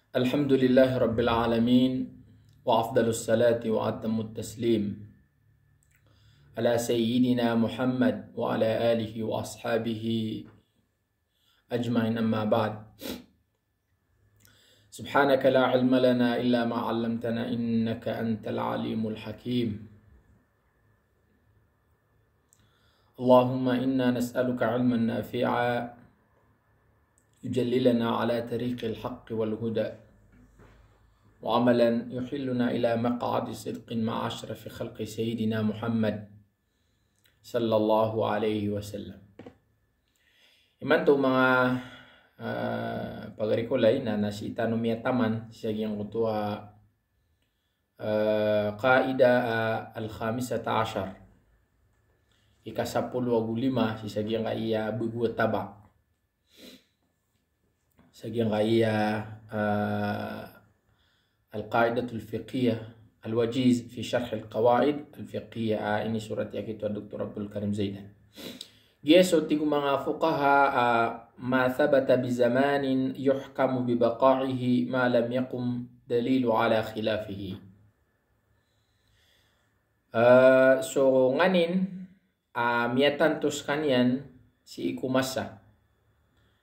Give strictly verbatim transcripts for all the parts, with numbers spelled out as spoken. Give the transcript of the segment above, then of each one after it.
الحمد لله رب العالمين، وأفضل الصلاة وأتم التسليم على سيدنا محمد وعلى آله وأصحابه أجمعين، أما بعد. سبحانك لا علم لنا إلا ما علمتنا إنك أنت العليم الحكيم. اللهم إنا نسألك علما نافعا يجللنا على طريق الحق والهدى، وعملا يحلنا إلى مقعد صدق مع أشرف خلق سيدنا محمد صلى الله عليه وسلم. Imanto manga, ah, pagari ko lay na, na sii tano miyataman sii sa giyangkoto a, ah, qaida, ah, al-khamisata ashar. Ika sapolo ago lima sii sa giyangkaya bego a taba. Sa giyangkaya, ah, Al-Qaidatul Fiqhiyah Al-Wajiz fi Sharh Al-Qawaid Al-Fiqhiyah, ah, inisorat iyan kito a Doktor Abdul Karim Zaidan. Giya so tig o manga fuqaha, ah, ma thabata bi zamanin yuhkamu bi baqa'ihi ma lam yaqum dalilu ala khilafihi. Ah, so nganin a miyatanto skaniyan sii ko masa.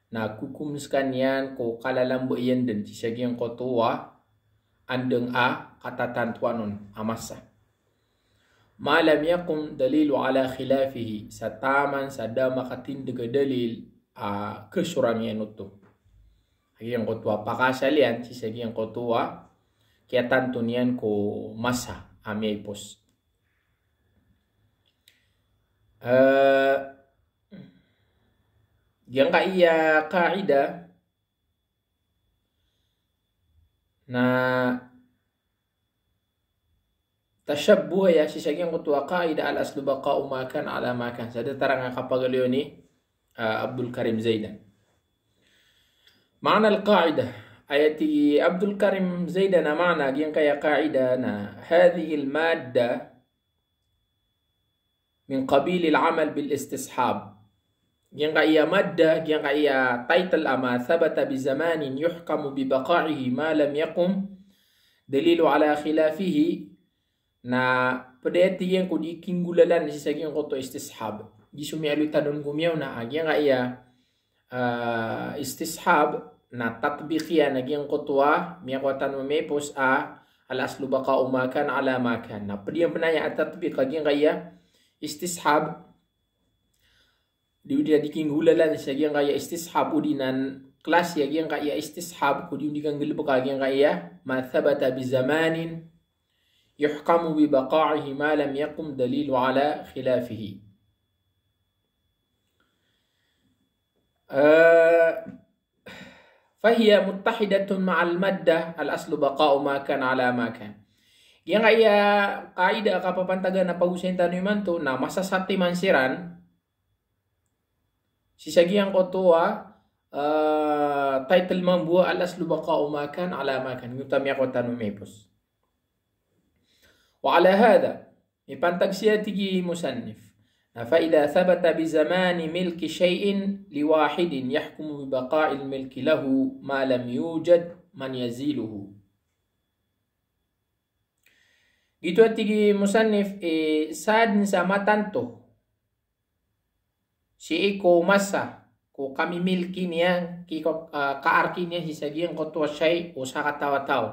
Na kokom skaniyan ko kalalamba iyan den sii sa giyangkoto a andang a katatantoan on a masa. Ma lam yaqum dalilu ala khilafihi, sa taman sa da makatindeg a dalil a kasoran iyan oto. Giyangkoto a pakaasal iyan sii sa giyangkoto a kiyatanto niyan ko masa a miyaipos. Eh, giyangkaya qaida na tashabbuh aya sii sa giyangkoto a qaida, al-aslu baqa'u ma kan ala ma kan. Sa datar angka kapagaloy on i, ah, Abdul Karim Zaidan. Ma'na al-qaida, aya tig i Abdul Karim Zaidan a ma'na giyangkaya qaida na, hadhihil madda min qabilil amal bil istishab. Giyangkaya madda, giyangkaya title a ma thabata bi zamanin yuhkamu bi baqa'ihi ma lam yaqum dalilu ala khilafihi. Na pd aya tig iyan ko di kinggolalan sii sa giyangkoto a istishab. Di so miyaaloy tano on ko miyaona a giyangkaya ah, istishab, na tatbiq iyan a giyangkoto a miyakowa tano miyaipos a al-aslu baqa'u ma kan ala ma kan. Na pd iyan pn aya a tatbiq a giyangkaya istishab. Di, odi na di kinggolalan sii sa giyangkaya istishab, odi na klasi a giyangkaya istishab, ko di, odi kanggalbka a giyangkaya ma thabata bi zamanin yuhkamu bi baqa'ihi ma lam yaqum dalilu ala khilafihi. Eh, fahiya muttahidatun ma'al madda, al-aslu baqa'u ma kan ala ma kan. Giyangkaya qaida a kapapantagan a pagosayn tano imanto na masasatiman siran sii sa giyangkoto a, eh, title mambo a al-aslu baqa'u ma kan ala ma kan. Giyoto a miyakowa tano miyaipos. Wa ala hadha, mipantag sii a tig i musannif, na fa idha thabata bi zamani milki shay'in li wahidin yahkumu bi baqa'il milki lahu ma lam yujad man yaziluhu. Giyoto a tig i musannif, eh, sadn sa matanto sii ko masa ko kamimilki niyan, ki ko, ah, kaarki niyan sii sa giyangkoto a shay o sakataw a taw.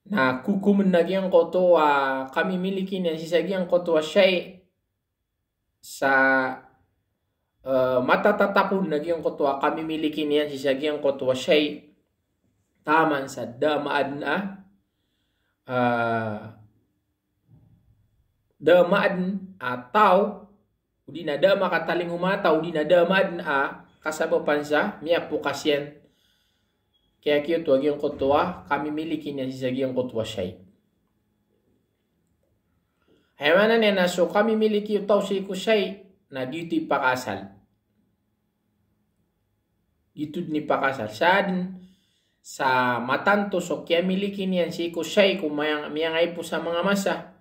Na kokomn a giyangkoto a kamimilki niyan sii sa giyangkoto a shay sa, eh, matatatap on a giyangkoto a kamimilki niyan sii sa giyangkoto a shay taman sa da a maadn a, eh, da a maadn a taw, odi na da a makatalingoma a taw, odi na da a maadn a kasabapan sa miyapokas iyan kiyakiyoto a giyangkoto a kamimilki niyan sii sa giyangkoto a shay. Aya maana niyan na so kamimilki o taw sii ko shay na giyoto i pakaasal. Giyoto dn i pakaasal. Sadn sa matanto so kiyamilki niyan sii ko shay ko miyang-, miyangaipos a manga masa,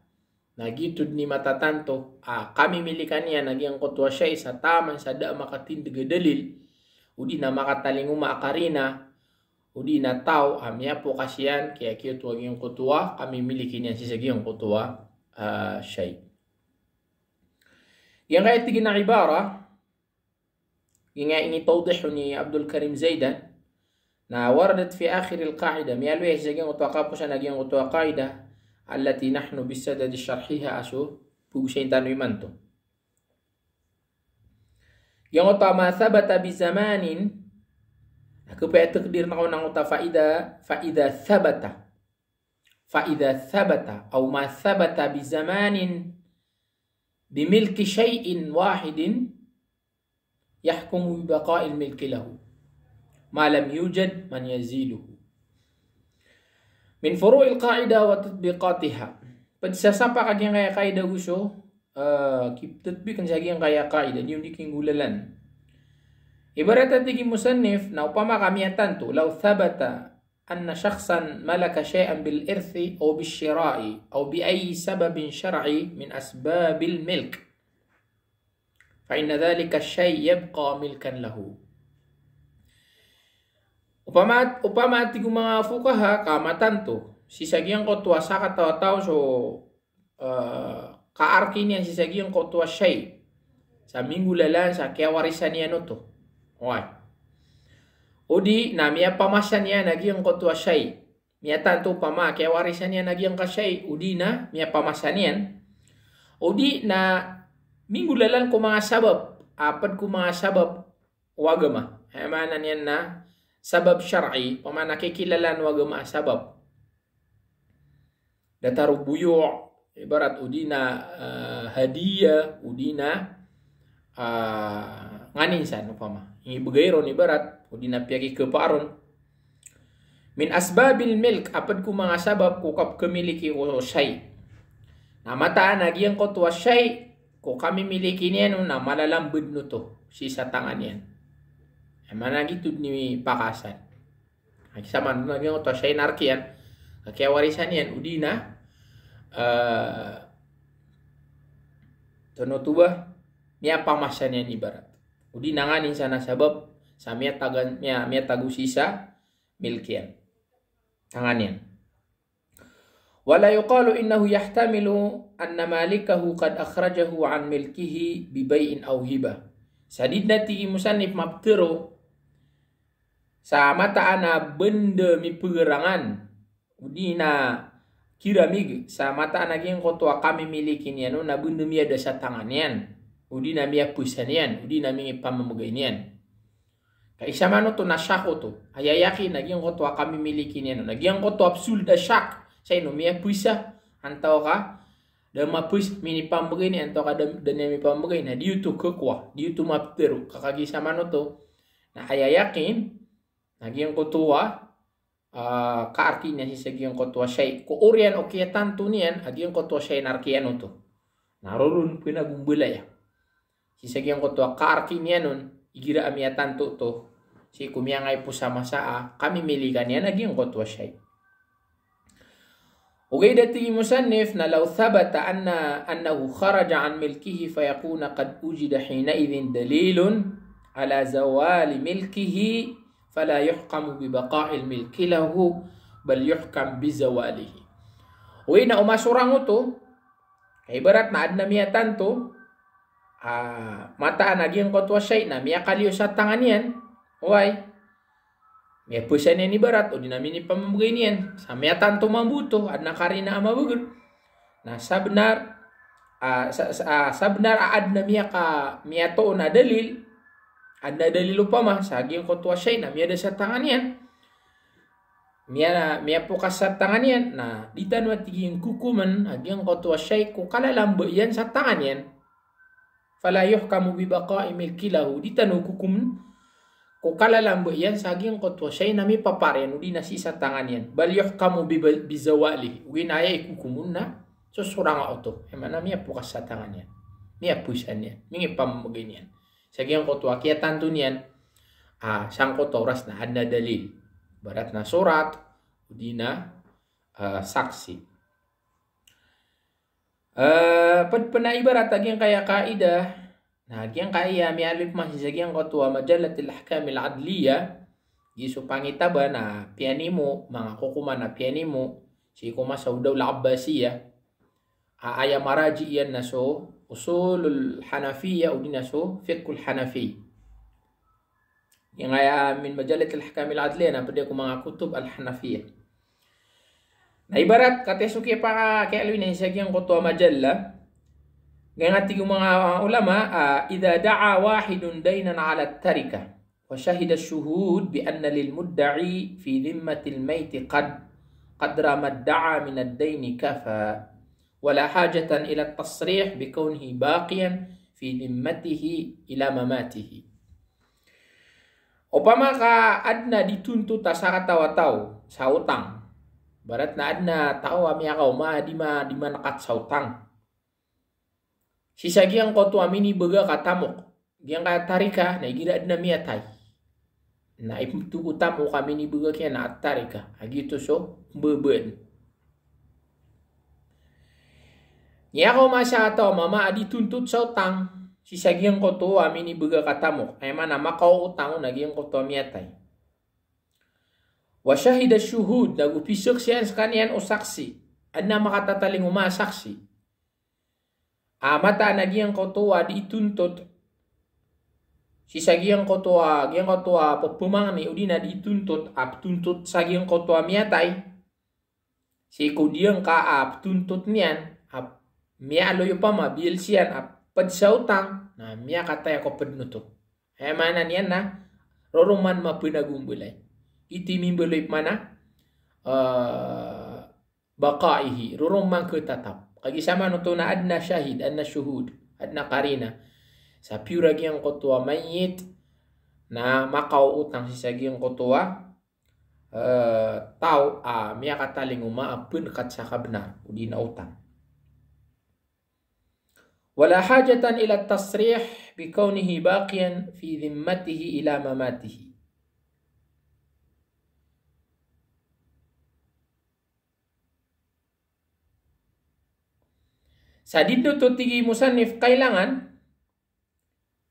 na giyoto dn i matatanto a kamimilikan iyan a giyangkoto a shay sa taman sa da a makatindg a dalil, odi na makatalingoma a karina, o di na taw a miyapokas iyan, kiyakioto a giyangkoto a kamimiliki niyan sii sa giyangkoto a, ah, shay'. Giyangkaya tig iyan a ibara, giyangkaya initawdih o ni Abdul Karim Zaidan, na waradat fi akhiril qa'idah, miyaaloy sii sa giyangkoto a kaposan a giyangkoto a qa'idah, allati nahnu bisadadi sharhiha, a so pgosayn tano imanto. Giyangkoto a ma thabata bi zamanin, na kepaya takdir na ko na ngkoto a fa idha, fa idha thabata. Fa idha thabata, aw ma thabata bi zamanin bi milki shay'in wahidin, yahkumu bi baqa'il milki lahu, ma lam yujad man yaziluhu. Min furu'il qa'idah wa tatbiqatiha. Pd sa sapak a giyangkaya qa'idah go so, eh, kitatbikan sa giyangkaya qa'idah, di on di kinggolalan. Ibarat a tig i musannif, na opama ka miyatanto, law thabata anna shakhsan malaka shay'an bil irthi aw bish shira'i aw bi ayyi sababin shar'i min asbabil milk, fa inna dhalika shay' yabqa milkan lahu. Opama, opama tig o manga fuqaha ka matanto sii sa giyangkoto a sakataw a taw so, eh, kaarki niyan sii sa giyangkoto a shay', sa minggolalan sa kiyawarisan iyan oto. Oway. O di na miyapamasa niyan a giyangkoto a shay'. Miyatanto opama kiyawarisan iyan a giyangka shay', o di na miyapamasa niyan. O di na minggolalan ko manga sabap, a pd ko manga sabap o agama. Aya maana niyan na sabap shar'i, opama na kikilalaan o agama a sabap. Datar o buyu', ibarat o di na, eh, hadiya, o di na, eh, nganin san opama. Inibgay ron ibarat, o di na piyakikepaa ron. Min asbabil milk, a pd ko manga sabap ko kapkhamiliki ko shay'. Na mataan a giyangkoto a shay', ko kamimiliki niyan on na malalambd oto sii sa tangan iyan. Aya maana giyoto dn i pakasan. Aya kisaman oto na giyangkoto a shay' na arki iyan, ka kiyawarisan iyan, o di na, eh, tonotoba, miyapamasa niyan ibarat. O di na nganin san a sabap, sa miyatagan, miya, miyatago sii sa milk iyan. Tangan iyan. Wala yuqalu innahu yahtamilu anna malikahu qad akhrajahu an milkihi bi bay'in aw hibah. Sa di dn a tig i musannif maptharo sa mataan a bnda mipgrangan, o di na kiramig, sa mataan a giyangkoto a kamimiliki niyan on na bnda miyada sa tangan iyan, o di na miyapasa niyan, o di na mingipamamgay niyan. Ka isa man oto na shak oto. Aya yakin a giyangkoto a kamimiliki niyan on na giyangkoto a psold a shak, sa ino miyapasa, antaa ka da mapasa, minipamgay niyan, antaa ka da, da niyan mipamgay, na di oto khakowa, di oto maptharo. Ka kagiya isa man oto na aya yakin na giyangkoto a ah, kaarki niyan sii sa giyangkoto a shay'. Ko oriyan o kiyatanto niyan a giyangkoto a shay' na arki iyan oto. Na roo ron pnagombalaya. Sii sa giyangkoto a kaarki niyan on, igira a miyatanto oto sii ko miyangaipoon sa masa a kamimilikan iyan a giyangkoto a shay'. Ogaid a tig i musannif na law thabata anna, annahu kharaja an milkihi fayakuna qad wujida hinaidhin dalilun ala zawali milkihi fala yuhkamu bi baqa'il milki lahu, bal yuhkam bi zawalihi. Oway, na o masorang oto, ka ibarat na adn a miyatanto, ah, mataan a giyangkoto a shay' na miyakaliyo sa tangan iyan. Oway. Miyapasa niyan ibarat, o di na minipamamgay niyan. Sa miyatanto mambo oto, adn a karina a mabagr. Na sabnar, ah, sa, sa, ah, sabnar a adn a miyaka, miyatoon a dalil, adn a dalil opama sa giyangkoto a shay' na miyada sa tangan iyan, miya, miyapokas sa tangan iyan, na di tano a tig iyan kokoman a giyangkoto a shay' ko kalalamba iyan sa tangan iyan. Fala yuhkamu bi baqa'i milki lahu, di tano kokoman ko kalalamba iyan sa giyangkoto a shay' na mipapar iyan, o di na sii sa tangan iyan. Bal yuhkamu bi, bi zawalihi. Ogaid na aya ikokom on na sosoranga oto. Aya maana miyapokas sa tangan iyan, miyapasa niyan, mingipamamgay niyan sa giyangkoto a kiyatanto niyan, ah, sangkoto a oras na adn a dalil. Ibarat na sorat, o di na, ah, saksi. Eh, pd pn a ibarat a giyangkaya kaidah, na giyangkaya miyaaloy pman sii sa giyangkoto a Majallatil Ahkamil Adliyah, Giya so pangitaban a piyanimo, manga kokoman a piyanimo sii ko masa o Dawla Abbasiyah. A aya maraji iyan na so Usulul Hanafiyyah odi na so Fiqhul Hanafi. Giya min Majallat al-Ahkam al-Adliyah na pd ko manga kutub al-Hanafiyyah. Na ibarat katii so kiyapa-, kiyaaloy niyan sa giyangkoto a majalla. Giya tig o manga ulama, ah, "Idha da'a wahidun daynan 'ala at-tarikah, wa shahida ash-shuhud bi anna lil mudda'i fi dhimmatil mayti qad-, qadra ma idda'a min ad-dayni kafa, wa la hajatan ila at-tasrih bi kawnihi baqiyan fi dhimmatihi ila mamatihi." Opama ka adn a dii tontot a sakataw a taw sa otang. Ibarat na adn a taw a miyakaoma a dii ma-, dii manekat sa otang. Sii sa giyangkoto a minibgay ka tamok. Giyangkaya tarikah, na igira adn a miyatay, na ipmtgo tamok a minibgay kiyan a tarikah. A giyoto so pmbabaan. Miyakaoma sa taw a mama a dii tontot sa otang. Sii sa giyangkoto a minibgay ka tamok. Aya maana makaotang on a giyangkoto a miyatay. Wa shahida shuhud, nago pizaksian skaniyan o saksi. Adn a makatatalingoma a saksi. A mataan a giyangkoto a dii tontot. Sii sa giyangkoto a, giyangkoto a pphamangni odi na dii tontot, a ptontot sa giyangkoto a miyatay. Sii ko giyangka a ptontot niyan, a miyaaloy opama, biyalsiyan, a pd sa otang, na miyakataya ko pd oto. Aya maana niyan na, roroman mapnagombalay. Iti mimbaloy pman a, eh, baqaihi, roroman khatatap. Kagiya samanoto na adn a shahid, adn a shuhud, adn a qarinah. Sa piyor a giyangkoto a mayyit, na makaotang sii sa giyangkoto a eh, taw a miyakatalingoma a pnkat sa kabnar, odi na otang. Wa la hajatan ila tasrih bi kawnihi baqiyan fi dhimmatihi ila mamatihi. Sa di dn oto tig i musannif kailangan,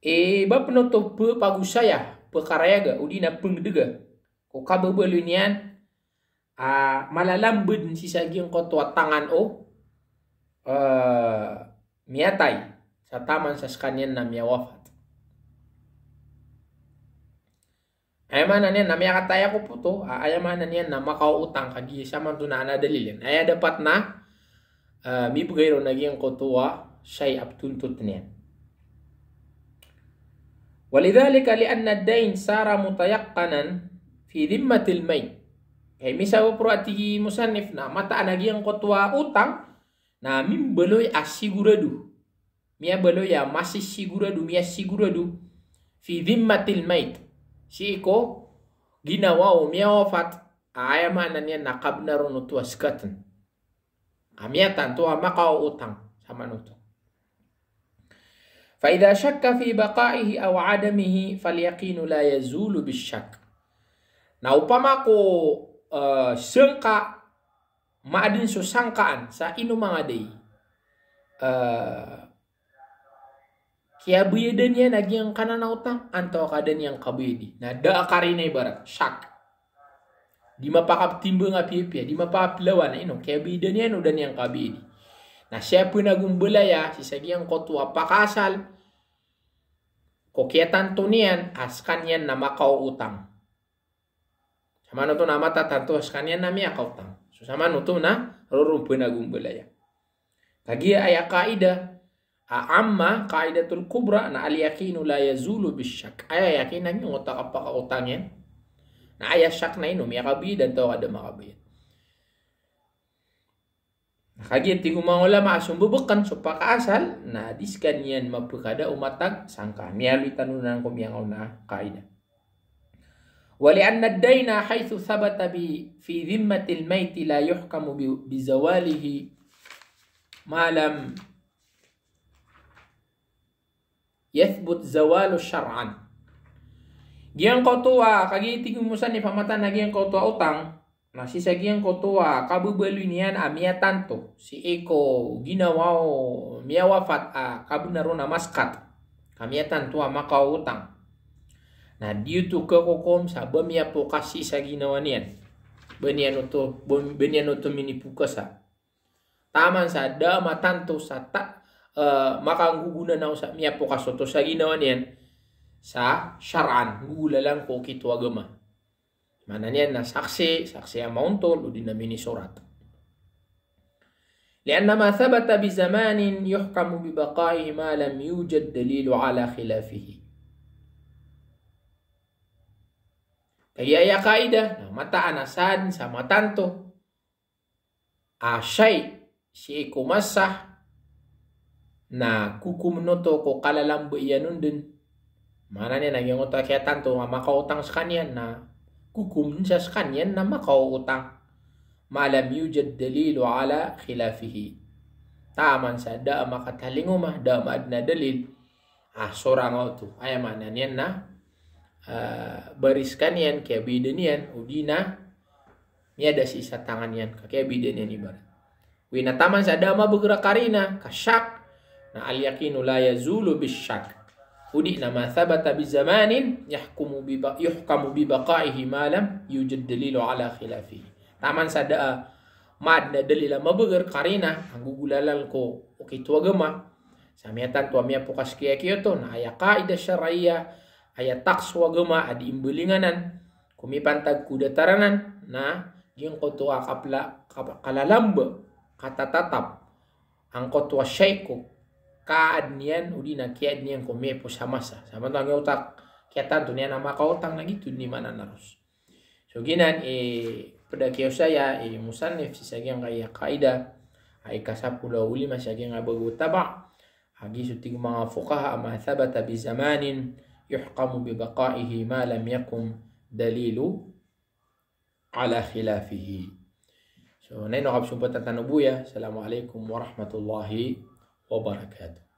eh, ba pn oto p-, pagosaya, pkarayaga, odi na pngdga ko kababaloy niyan a malalambd sii sa giyangkoto a tangan o, eh, miyatay, sa taman sa skaniyan na miyawafat. Aya maana niyan na miyakataya ko poto, a-, aya maana niyan na makaotang, kagiya samanoto na adn a dalil iyan. Aya dapat na, eh, mibgay ron a giyangkoto a shay a ptontot niyan. Wa lidhalika li anna ad-dayn sara mutayaqqanan fi dhimmatil mayyit. Kay misabap roo a tig i musannif na mataan a giyangkoto a otang na mimbaloy a sigurado. Miyabaloy a masisigurado, miyasigurado, fi dhimmatil mayyit. Sii ko ginawa o miyawafat, a aya maana niyan na kabnar on oto a skatn. A miyatanto a makaotang samanoto. Fa idha shakka fi baqaihi aw adamihi fal yaqinu la yazulu bish shakk. Na opama ko, eh, sangka, maadn so sangkaan sa ino mangaday, eh, kiyabayadan iyan a giyangkanan a otang antaa ka da niyan kabayadi. Na da a karina, ibarat shakk. Di mapakaptimbang a piyapiya, di mapakapelawan a ino, kiyabayadan iyan o da niyan kabayadi. Na sii a pnagombalaya sii sa giyangkoto a pakaasal ko kiyatanto niyan a skaniyan na makaotang. Samanoto na matatanto a skaniyan na miyakaotang. So samanoto na roo ron pnagombalaya. Kagiya aya qaidah a amma, qaidatul kubra, na al yaqinu la yazulu bish shakk. Aya yakin na giyangkoto a kapakaotang iyan. Na aya shakk na ino, miyakabayad antaa ka da makabayad. Na kagiya tig o manga ulama a so mbebeken so pakaasal, na di skaniyan mapekada o matag sangka. Miyaaloy tano nan ko miyangaona a qaidah. Wa li anna ad-dayna haythu thabata bi, fi dhimmatil mayyiti la yuhkamu bi, bi zawalihi ma lam yathbut zawaluhu shar'an. Giyangkoto a, kagiya tig o musannif a mataan a giyangkoto a otang, na sii sa giyangkoto a kababaloy niyan a miyatanto sii ko ginawa o miyawafat a kabnar on a maskat, ka miyatanto a makaotang. Na di oto kakokom sa ba miyapokas sii sa ginawa niyan. Ba niyan oto, ba, ba niyan oto minipokasa. Taman sa da a matanto sa ta, eh, makanggogona na o sa miyapokas oto sa ginawa niyan sa shar'an, nggolalan ko okit o agama. Maana niyan na saksi, saksi a maontol, odi na minisorat. Li'anna ma thabata bi zamanin yuhkamu bi baqa'ihi ma lam yujad dalilu ala khilafihi. Kagiya aya kaidah, na mataan a sadn sa matanto a shay sii ko masa na kokomn oto ko kalalamba iyan on dn. Maana niyan na giyangkoto a kiyatanto a makaotang skaniyan na kokomn sa skaniyan na makaotang. Ma lam yujad dalilu ala khilafihi. Taman sa da a makatalingoma, da a maadn a dalil a sorang oto. Aya maana niyan na, eh, baris skaniyan, kiyabida niyan, odi na miyada sii sa tangan iyan, ka kiyabida niyan ibarat. Wi na taman sa da a mabagr a karina, ka shak, na al-yaqinu la yazulu bish-shak. Odi na ma thabata bi zamanin yahkumu bi ba-, yuhkamu bi baqa'ihi ma lam yujad dalilu ala khilafihi. Taman sa da a maadn a dalil a mabagr, karina, a nggogolalan ko okit o agama sa miyatanto a miyapokas kiya kiyoto, na aya kaidah shar'iyah, aya taks o agama a di imbalingan anan ko mipantag ko datar anan, na giyangkoto a kapla-, kap-, kalalamba, katatatap angkoto a shay ko kaadn iyan, odi na kiyaadn iyan ko miyapos a masa. Samantona giyangkoto a kiyatanto niyan a makaotang na giyoto dn i maana na ros. So giyanan i pd a kiyaosaya i musannif sii sa giyangkaya kaidah a ika sapolo ago lima sa giyangkaya bago taba. Agi so tig o manga fuqaha a ma thabata bi zamanin yuhkamu bi baqa'ihi ma lam yakum dalilu ala khilafihi. So, na ino kapsompatan tano bo aya. Assalamu alaikum warahmatullahi wabarakatuh.